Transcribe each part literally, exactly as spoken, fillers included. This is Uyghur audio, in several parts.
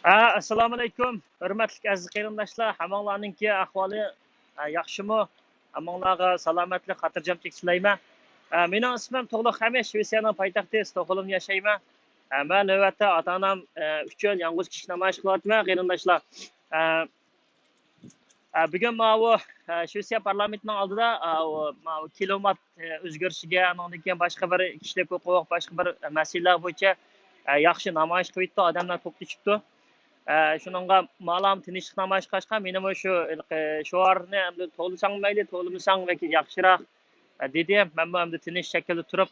ھە، ئەسسالامۇئەلەيكۇم، ھۆرمەتلىك ئەزىز قېرىنداشلار، ھەممىڭلارنىڭكى ئەھۋالى، ھە، ياخشىمۇ؟ ھەممىڭلارغا سالامەتلىك، خاتىرجەملىك تىلەيمەن. ھە، مېنىڭ ئىسمىم تۇغلۇق خەمىش، شىۋېتسىيەنىڭ پايتەختى ستوكھولمدا ياشايمەن. ھە، مەن نۆۋەتتە ئاتا-ئانام، ئە، ئۈچۈن يالغۇز كىچىك نامايىش قىلىۋاتىمەن، قېرىنداشلار. ھە، ھە، بۈگۈن ماۋۇ، ھە، شىۋېتسىيە پارلامېنتىنىڭ ئالدىدا، ھە، ئۇ، ماۋۇ كىلىمات، ھە، ئۆزگىرىشىگە، ئانىڭدىن كېيىن باشقا بىر كىشىلىك ھوقۇق، باشقا بىر مەسىلىلەر بويىچە، ھە، ياخشى نامايىش قىلىۋېتىپتۇ، ئادەملەر توپلىشىپتۇ. ئە، شۇنىڭغا مالام تىنچلىق نامايىش قىلغاچقا، مېنىمۇ شۇ ھېلىقى شوئارنى ئەمدى توۋلىساڭ مەيلى، توۋلىمىساڭ بەلكى ياخشىراق، ئە، دېدى. مەنمۇ ئەمدى تىنچ شەكىلدە تۇرۇپ،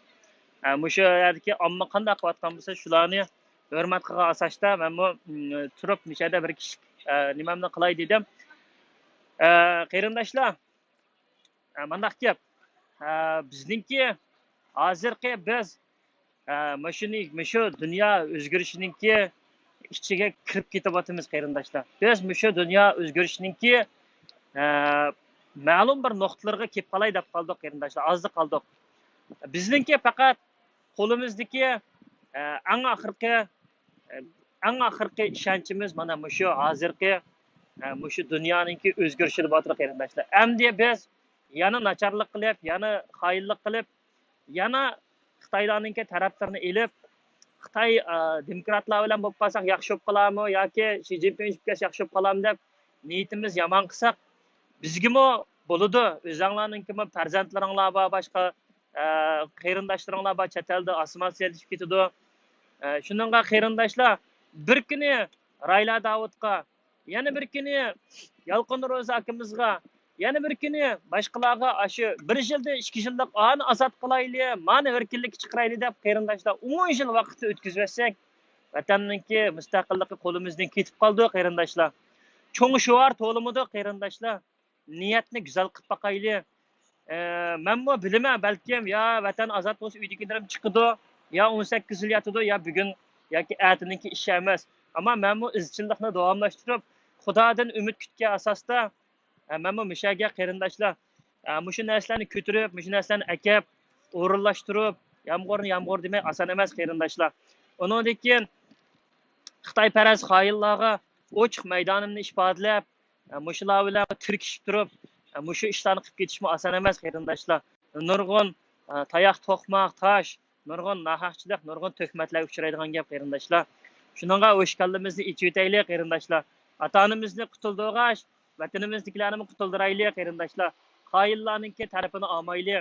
ئە، مۇشۇ يەردىكى ئامما قانداق قىلىۋاتقان بولسا، شۇلارنى ھۆرمەت قىلغان ئاساستا مەنمۇ، م، تۇرۇپ، مۇشۇ يەردە بىر كىشىلىك، ئە، نېمەمنى قىلاي دېدىم. ئە، قېرىنداشلار، ئە، مانداق گەپ. ئە، بىزنىڭكى ھازىرقى بىز، ئە، مۇشۇنى، مۇشۇ دۇنيا ئۆزگىرىشىنىڭكى ئىچىگە كىرىپ كېتىۋاتىمىز، قېرىنداشلار. بىز مۇشۇ دۇنيا ئۆزگىرىشىنىڭكى، ئە، مەلۇم بىر نۇقتىلىرىغا كېلىپ قالاي دەپ قالدۇق، قېرىنداشلار. ئازدا قالدۇق. بىزنىڭكى پەقەت قولىمىزدىكى، ئە، ئەڭ ئاخىرقى، ئە، ئەڭ ئاخىرقى ئىشەنچىمىز مانا مۇشۇ ھازىرقى، ئە، مۇشۇ دۇنيانىڭكى ئۆزگىرىشىدە باتۇر، قېرىنداشلار. ئەمدى بىز يەنە ناچارلىق قىلىپ، يەنە خائىنلىق قىلىپ، يەنە خىتايلارنىڭكى تەرەپلىرىنى ئېلىپ، خىتاي، ئە، دېموكراتلار بىلەن بولۇپ قالساق ياخشى بولۇپ قالارمۇ ياكى شى جىنپىڭ ئۆلۈپ كەتسە ياخشى بولۇپ قالارمۇ دەپ نىيىتىمىز يامان قىلساق، بىزگىمۇ بولىدۇ. ئۆزۈڭلارنىڭكىمۇ پەرزەنتلىرىڭلار بار، باشقا، ئە، قېرىنداشلىرىڭلار بار، چەت ئەلدە ئاسسىمىلياتسىيە ئېتىشىپ كېتىدۇ. ئە، شۇنىڭغا قېرىنداشلار، بىر كۈنى رايلا داۋۇتقا، يەنە بىر كۈنى يالقۇن روزا ئاكىمىزغا، يەنە بىر كۈنى باشقىلارغا ئاشۇ بىر يىلدىن ئىككى يىللىق ئانى ئازاد قىلايلى، مانا ئەركىنلىككە چىقىرايلى دەپ قېرىنداشلار ئون يىل ۋاقىتنى ئۆتكۈزۈۋەتسەك، ۋەتەننىڭكى مۇستەقىللىقى قولىمىزدىن كېتىپ قالىدۇ، قېرىنداشلار. چوڭ شوئار تولىمىدۇ، قېرىنداشلار. نىيەتنى گۈزەل قىلىپ باقايلى. ئە، مەنمۇ بىلىمەن، بەلكىم، يا ۋەتەن ئازاد بولسا ئۆيدىكىلىرىم چىقىدۇ، يا ئون سەككىز يىل ياتىدۇ، يا بۈگۈن ياكى ئەتىنىڭكى ئىشى ئەمەس. ئەمما مەنمۇ ئىزچىللىقنى داۋاملاشتۇرۇپ، خۇدادىن ئۈمىد كۈتكەن ئاساستا، ئە، مەنمۇ مۇشۇ يەرگە قېرىنداشلار، ئە، مۇشۇ نەرسىلەرنى كۆتۈرۈپ، مۇشۇ نەرسىلەرنى ئەكەپ، ئورۇنلاشتۇرۇپ، يامغۇرنى يامغۇر دېمەي ئاسان ئەمەس، قېرىنداشلار. ئۇنىڭدىن كېيىن خىتايپەرەس خائىنلارغا ئوچۇق مەيدانىمنى ئىپادىلەپ، ئە، مۇشۇلار بىلەن تىركىشىپ تۇرۇپ، ئە، مۇشۇ ئىشلارنى قىلىپ كېتىشمۇ ئاسان ئەمەس، قېرىنداشلار. نۇرغۇن، ئە، تاياق، توقماق، تاش، نۇرغۇن ناھەقچىلىك، نۇرغۇن تۆھمەتلەرگە ئۇچرايدىغان گەپ، قېرىنداشلار. شۇنىڭغا ھوش كاللىمىزنى ئېچىۋېتەيلى، قېرىنداشلار. ئاتا-ئانىمىزنى قۇتۇلدۇرغاچ، ۋەتىنىمىزدىكىلەرنىمۇ قۇتۇلدۇرايلى، قېرىنداشلار. خائىنلارنىڭكى تەرىپىنى ئالمايلى.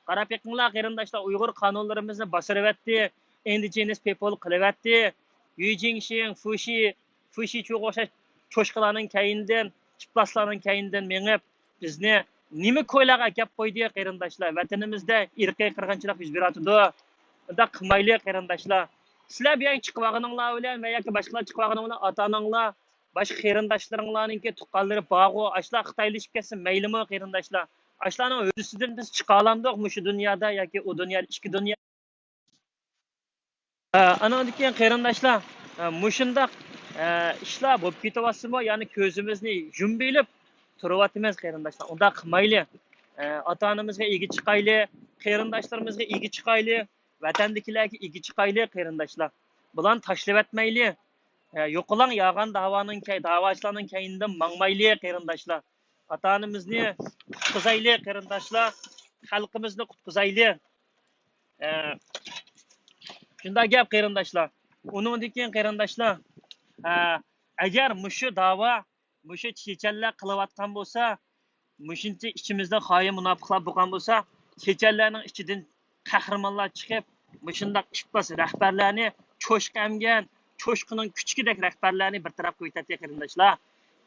قاراپ بېقىڭلار، قېرىنداشلار، ئۇيغۇر قانۇنلىرىمىزنى باسىرىۋەتتى، ئىندىجېنس پىپل قىلىۋەتتى. يۈجىڭشىڭ، فۇشى، فۇشى چۇغا ئوخشاش چوشقىلارنىڭ كەينىدىن، ئىپلاسلارنىڭ كەينىدىن مېڭىپ، بىزنى نېمە كويلارغا ئەكەپ قويدى، قېرىنداشلار؟ ۋەتىنىمىزدە ئىرقىي قىرغىنچىلىق يۈز بېرىۋاتىدۇ. ئۇنداق قىلمايلى، قېرىنداشلار. سىلەر بۇ يەرگە چىقىۋالغىنىڭلار بىلەن ۋە ياكى باشقىلار چىقىۋالغىنىڭ بىلەن ئاتا-ئاناڭلار، باشقا قېرىنداشلىرىڭلارنىڭكى تۇغقانلىرى بارغۇ، ئاشۇلار خىتايلىشىپ كەتسە مەيلىمۇ، قېرىنداشلار؟ ئاشۇلارنىڭ ھۆددىسىدىن بىز چىقالامدۇق مۇشۇ دۇنيادا ياكى ئۇ دۇنيادا، ئىككى دۇنيا. ئە، ئانىڭدىن كېيىن قېرىنداشلار، ئە، مۇشۇنداق، ئە، ئىشلار بولۇپ كېتىۋاتسىمۇ، يەنى كۆزىمىزنى يۇمۇۋېلىپ تۇرۇۋاتىمىز، قېرىنداشلار. ئۇنداق قىلمايلى. ئە، ئاتا-ئانىمىزغا ئىگە چىقايلى، قېرىنداشلىرىمىزغا ئىگە چىقايلى، ۋەتەندىكىلەرگە ئىگە چىقايلى، قېرىنداشلار. بۇلارنى تاشلىۋەتمەيلى. ئە، يوقىلاڭ يالغان داۋانىڭ كەي-، داۋاچىلارنىڭ كەينىدىن ماڭمايلى، قېرىنداشلار. ئاتا-ئانىمىزنى قۇتقۇزايلى، قېرىنداشلار. خەلقىمىزنى قۇتقۇزايلى. ئە، شۇنداق گەپ، قېرىنداشلار. ئۇنىڭدىن كېيىن، قېرىنداشلار، ئە، ئەگەر مۇشۇ داۋا، مۇشۇ چېچەنلەر قىلىۋاتقان بولسا، مۇشۇنچە ئىچىمىزدە خائىن مۇناپىقلار بولغان بولسا، چېچەنلەرنىڭ ئىچىدىن قەھرىمانلار چىقىپ، مۇشۇنداق ئىپلاس رەھبەرلەرنى، چوشقا ئەمگەن، چوشقىنىڭ كۈچۈكىدەك رەھبەرلەرنى بىر تەرەپ قويۇۋېتەتتى، قېرىنداشلار.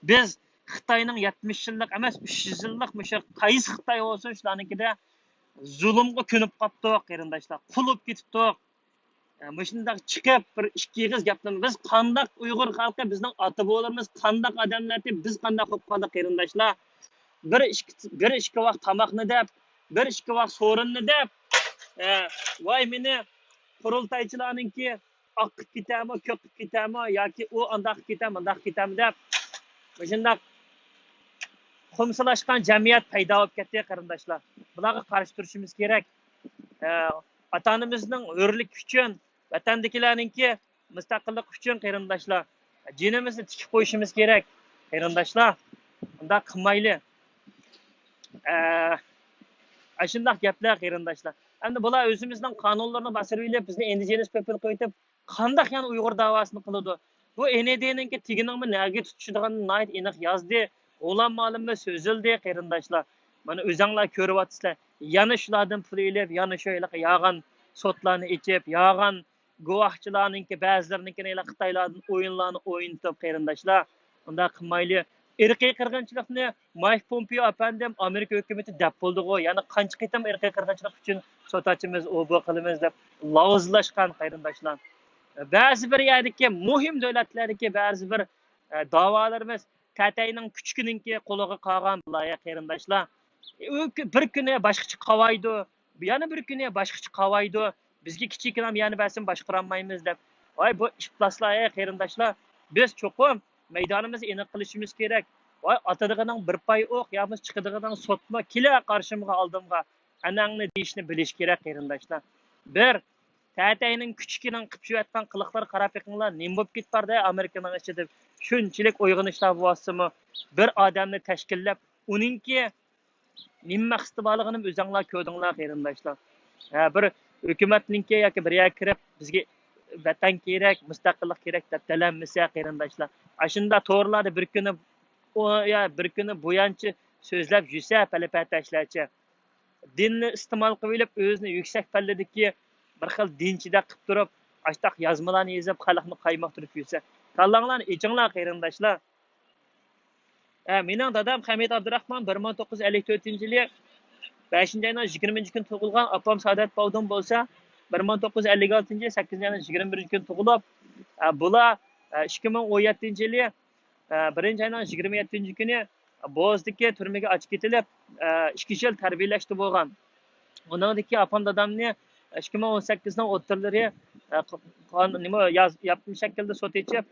بىز خىتاينىڭ يەتمىش يىللىق ئەمەس، ئۈچ يۈز يىللىق مۇشۇ قايسى خىتاي بولسۇن، شۇلارنىڭكىدە زۇلۇمغا كۆنۈپ قاپتۇق، قېرىنداشلار. قۇل بولۇپ كېتىپتۇق. ئە، مۇشۇنداق چىقىپ، بىر ئىككى ئېغىز گەپنى، بىز قانداق ئۇيغۇر خەلقى، بىزنىڭ ئاتا-بوۋىلىرىمىز قانداق ئادەملەردى، بىز قانداق بولۇپ قالدۇق، قېرىنداشلار؟ بىر ئىككى، بىر ئىككى ۋاق تاماقنى دەپ، بىر ئىككى ۋاق سورۇننى دەپ، ئە، ۋاي مېنى قۇرۇلتايچىلارنىڭكى ئاققا كېتەرمۇ، كۆككە كېتەرمۇ ياكى ئۇ ئانداققا كېتەر، مۇنداققا كېتەرمۇ دەپ، مۇشۇنداق قۇمسىلاشقان جەمئىيەت پەيدا بولۇپ كەتتى، قېرىنداشلار. بۇلارغا قارشى تۇرۇشىمىز كېرەك. ئە، ئاتا-ئانىمىزنىڭ ھۆرلۈكى ئۈچۈن، ۋەتەندىكىلەرنىڭكى مۇستەقىللىق ئۈچۈن، قېرىنداشلار. جېنىمىزنى تىكىپ قويۇشىمىز كېرەك، قېرىنداشلار. ئۇنداق قىلمايلى. ئە، ئاشۇنداق گەپلەر، قېرىنداشلار. ئەمدى بۇلار ئۆزىمىزنىڭ قانۇنلىرىنى باستۇرۇپ ئېلىپ، بىزنى ئىندىجېنىس پېپىل قىلىۋېتىپ، قانداق يەنە ئۇيغۇر داۋاسىنى قىلىدۇ؟ بۇ ئېن ئى دىنىڭكى تېگىنىڭمۇ نەگە تۇتۇشىدىغىنىنى ناھايىتى ئېنىق يازدى. ئۇلام ئالىممۇ سۆزلىدى، قېرىنداشلار. مانا ئۆزەڭلار كۆرۈۋاتىسىلەر. يەنە شۇلاردىن پۇل ئېلىپ، يەنە شۇ ھېلىقى يالغان سوتلارنى ئېچىپ، يالغان گۇۋاھچىلارنىڭكى بەزىلىرىنىڭكىنى ھېلىقى خىتايلاردىن ئويۇنلارنى ئوينىتىپ، قېرىنداشلار، ئۇنداق قىلمايلى. ئىرقىي قىرغىنچىلىقنى مايك پومپېئو ئەپەندىم ئامېرىكا ھۆكۈمىتى دەپ بولدىغۇ، يەنە قانچە قېتىم ئىرقىي قىرغىنچىلىق ئۈچۈن سوت ئاچىمىز، ئۇ بۇ قىلىمىز دەپ لاۋزىلاشقان، قېرىنداشلار. بەزى بىر يەردىكى مۇھىم دۆلەتلەردىكى بەزى بىر، ئە، داۋالىرىمىز تەتەينىڭ كۈچۈكىنىڭكى قولىغا قالغان بۇلايە، قېرىنداشلار. ئۇ كۈ-، بىر كۈنى باشقىچە قاۋايدۇ، يەنە بىر كۈنى باشقىچە قاۋايدۇ. بىزگە كىچىككىنە يەنە بەرسىمۇ باشقۇرالمايمىز دەپ. ۋاي، بۇ ئىپلاسلار، ئەي قېرىنداشلار، بىز چوقۇم مەيدانىمىزنى ئېنىق قىلىشىمىز كېرەك. ۋاي، ئاتىدىغىنىڭ بىر پاي ئوق يا بولمىسا چىقىدىغىنىڭ سوتمۇ، كېلە قارشىمغا، ئالدىمغا، ئەنەڭنى دېيىشنى بىلىش كېرەك، قېرىنداشلار. بىر، تەتەينىڭ كۈچۈكىنىڭ قىپشىۋەتكەن قىلىقلىرىغا قاراپ بېقىڭلار، نېمە بولۇپ كېتىپ باردا ئامېرىكىنىڭ ئىچىدە. شۇنچىلىك ئويغىنىشلار بولۇۋاتسىمۇ، بىر ئادەمنى تەشكىللەپ، ئۇنىڭكى نېمە مەقسىتى بارلىقىنى ئۆزۈڭلار كۆردۈڭلار، قېرىنداشلار. ھە، بىر ھۆكۈمەتنىڭكى ياكى بىر يەرگە كىرىپ، بىزگە ۋەتەن كېرەك، مۇستەقىللىق كېرەك دەپ دەلەنمىسە، قېرىنداشلار. ئاشۇنداق تورلاردا بىر كۈنى ئۇ يا بىر كۈنى بۇيانچە سۆزلەپ يۈرسە، پەلە-پەتەشلەرچە دىننى ئىستېمال قىلىۋېلىپ، ئۆزىنى يۈكسەك پەللىدىكى بىر خىل دىنچىدەك قىلىپ تۇرۇپ، ئاشتاق يازمىلارنى يېزىپ، خەلقنى قايمۇقتۇرۇپ يۈرسە، كاللاڭلارنى ئېچىڭلار، قېرىنداشلار. ھە، مېنىڭ دادام خەمىت ئابدۇراخمان بىر مىڭ توققۇز يۈز ئەللىك تۆتىنچى يىلى بەشىنچى ئاينىڭ يىگىرمە بىرىنچى كۈنى تۇغۇلغان، ئاپام سائادەت باۋدۇن بولسا بىر مىڭ توققۇز يۈز ئەللىك ئالتىنچى يىلى سەككىزىنچى ئاينىڭ يىگىرمە بىرىنچى كۈنى تۇغۇلۇپ، ھە، بۇلار، ھە، ئىككى مىڭ ئون يەتتىنچى يىلى، ھە، بىرىنچى ئاينىڭ يىگىرمە يەتتىنچى كۈنى بوزدىكى تۈرمىگە ئاچىقىپ كېتىلىپ، ئىككى يىل تەربىيەلەشتە بولغان. ئۇنىڭدىكى ئاپام دادامنى ئىككى مىڭ ئون سەككىزنىڭ ئوتتۇرىلىرى، نېمە، ياز-، ياپما شەكىلدە سوت ئېچىپ،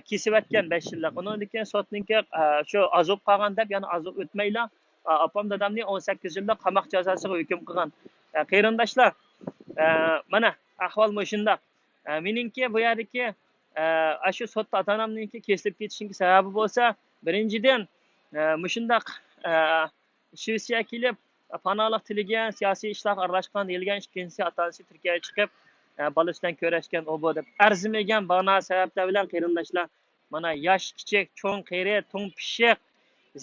كېسىۋەتكەن بەش يىللىق. ئۇنىڭدىن كېيىن سوتنىڭكى، شۇ ئاز بولۇپ قالغان دەپ، يەنە ئاز ئۆتمەيلا، ئاپام دادامنى ئون سەككىز يىللىق قاماق جازاسىغا ھۆكۈم قىلغان. قېرىنداشلار، مانا ئەھۋال مۇشۇنداق. مېنىڭكى بۇ يەردىكى، ئاشۇ سوتتا ئاتا-ئانامنىڭكى كېسىلىپ كېتىشىنىڭكى سەۋەبى بولسا، بىرىنچىدىن، مۇشۇنداق، شىۋېتسىيەگە كېلىپ، پاناھلىق تىلىگەن، سىياسىي ئىشلارغا ئارىلاشقان دېيىلگەن، ئىككىنچىسى، ئاتا-ئانىسى تۈركىيەگە چىقىپ، بالىسى بىلەن كۆرۈشكەن، ئۇ بۇ دەپ ئەرزىمىگەن بانە سەۋەبلەر بىلەن، قېرىنداشلار، مانا ياش، كىچىك، چوڭ، قېرى، توڭ، پىششىق،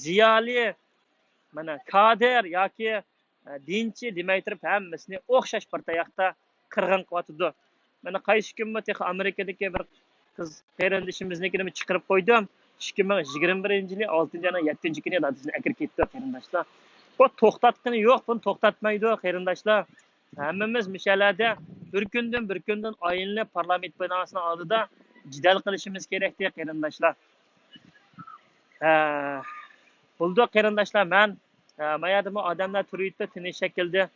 زىيالىي، مانا كادىر ياكى دىنچى دېمەي تۇرۇپ، ھەممىسىنى ئوخشاش بىر تاياقتا قىرغىن قىلىۋاتىدۇ. مانا قايسى كۈنمۇ تېخى ئامېرىكىدىكى بىر قىز قېرىندىشىمىزنىڭكىنىمۇ چىقىرىپ قويدۇم. ئىككى مىڭ يىگىرمە بىرىنچى يىلى ئالتىنچى ئاينىڭ يەتتىنچى كۈنى دادىسىنى ئەكىرىپ كېتىپتۇ، قېرىنداشلار. بۇ توختاتقىنى يوق، بۇنى توختاتمايدۇ، قېرىنداشلار. ھەممىمىز مۇشۇ يەردە بىر كۈندىن، بىر كۈندىن ئايلىنىپ، پارلامېنت بىناسىنىڭ ئالدىدا جېدەل قىلىشىمىز كېرەكتى، قېرىنداشلار. ھە، بولدى، قېرىنداشلار، مەن، ھە، ما يەردىمۇ ئادەملەر تۇرۇۋېتىپتۇ، تىنچ شەكىلدە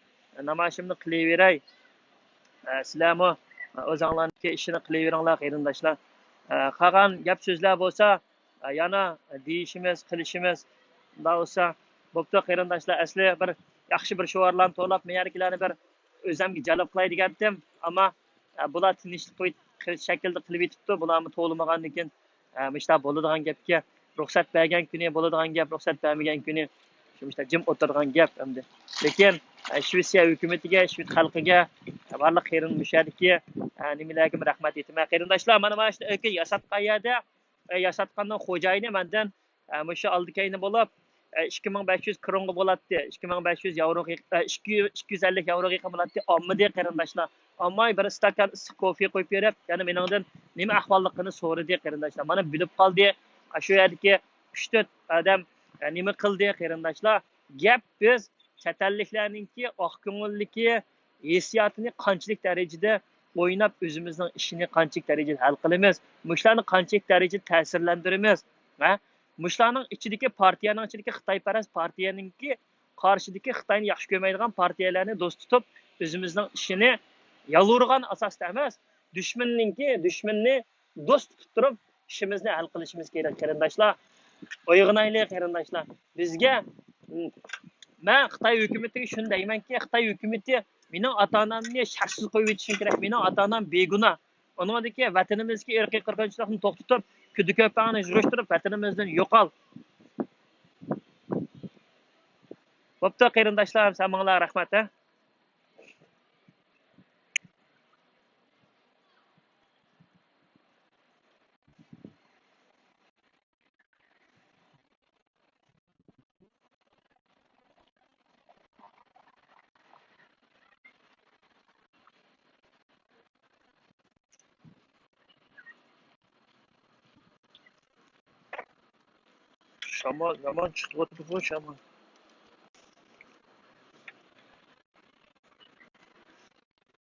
نامايىشىمنى قىلىۋېرەي. ھە، سىلەرمۇ، ھە، ئۆزۈڭلارنىڭكى ئىشىنى قىلىۋېرىڭلار، قېرىنداشلار. ھە، قالغان گەپ سۆزلەر بولسا، ھە، يەنە دېيىشىمىز، قىلىشىمىز. شۇنداق بولسا، بوپتۇ، قېرىنداشلار، ئەسلى بىر ياخشى بىر شوئارلارنى توۋلاپ، ما يەردىكىلەرنى بىر ئۆزۈمگە جەلپ قىلاي دېگەنتىم. ئەمما، ھە، بۇلار تىنچلىق شەكىلدە قىلىۋېتىپتۇ. بۇلارمۇ توۋلىمىغاندىن كېيىن، ھە، مۇشۇنداق بولىدىغان گەپكەن. رۇخسەت بەرگەن كۈنى بولىدىغان گەپ، رۇخسەت بەرمىگەن كۈنى شۇ مۇشۇنداق جىم ئولتۇرىدىغان گەپ ئەمدى. لېكىن، ھە، شىۋېتسىيە ھۆكۈمىتىگە، شىۋېت خەلقىگە، ھە، بارلىق قېرىن مۇشۇ يەردىكى، ھە، نېمىلەرگىمۇ رەھمەت ئېيتىمەن. قېرىنداشلار، مانا، مانا شۇ ياساتقان يەردە، ھە، ياساتقاننىڭ خوجايىنى مەندىن، ئە، مۇشۇ ئالدى كەينى بولۇپ، ئە، ئىككى مىڭ بەش يۈز كرونغا بولاتتى، ئىككى مىڭ بەش يۈز ياۋروغا، ئە، ئىككى يۈز، ئىككى يۈز ئەللىك ياۋروغا يېقىن بولاتتى، ئالمىدى، قېرىنداشلار. ئالماي بىر ئىستاكان ئىسسىق كوفې قويۇپ بېرىپ، يەنە مېنىڭدىن نېمە ئەھۋاللىقىنى سورىدى، قېرىنداشلار. مانا بىلىپ قالدى، ئاشۇ يەردىكى ئۈچ تۆت ئادەم، ئە، نېمە قىلدى، قېرىنداشلار. گەپ بىز چەت ئەللىكلەرنىڭكى ئاق كۆڭۈللۈكى ھېسسىياتىنى قانچىلىك دەرىجىدە ئويناپ، ئۆزىمىزنىڭ ئىشىنى قانچىلىك دەرىجىدە ھەل قىلىمىز، مۇشۇلارنى قانچىلىك دەرىجىدە تەسىرلەندۈرىمىز، ھە؟ مۇشۇلارنىڭ ئىچىدىكى پارتىيەنىڭ ئىچىدىكى خىتايپەرەس پارتىيەنىڭكى قارشىدىكى خىتاينى ياخشى كۆرمەيدىغان پارتىيەلەرنى دوست تۇتۇپ، ئۆزىمىزنىڭ ئىشىنى يالۋۇرغان ئاساستا ئەمەس، دۈشمەننىڭكى، دۈشمەننى دوست تۇتۇپ تۇرۇپ، ئىشىمىزنى ھەل قىلىشىمىز كېرەك، قېرىنداشلار. ئويغىنايلى، قېرىنداشلار. بىزگە، مەن خىتاي ھۆكۈمىتىگە شۇنى دەيمەنكى، خىتاي ھۆكۈمىتى مېنىڭ ئاتا-ئانامنى شەرتسىز قويۇۋېتىشىم كېرەك. مېنىڭ ئاتا-ئانام بىگۇناھ. ئۇنىڭدىن كېيىن ۋەتىنىمىزدىكى ئىرقىي قىرغىنچىلىقنى توختىتىپ، كۈدە كۆپۈڭنى يىغىشتۇرۇپ، ۋەتىنىمىزدىن يوقال. بوپتۇ، قېرىنداشلار، ھەممىڭلارغا رەھمەت، ھە. شامال يامان چىقىۋاتىدىغۇ، شامال.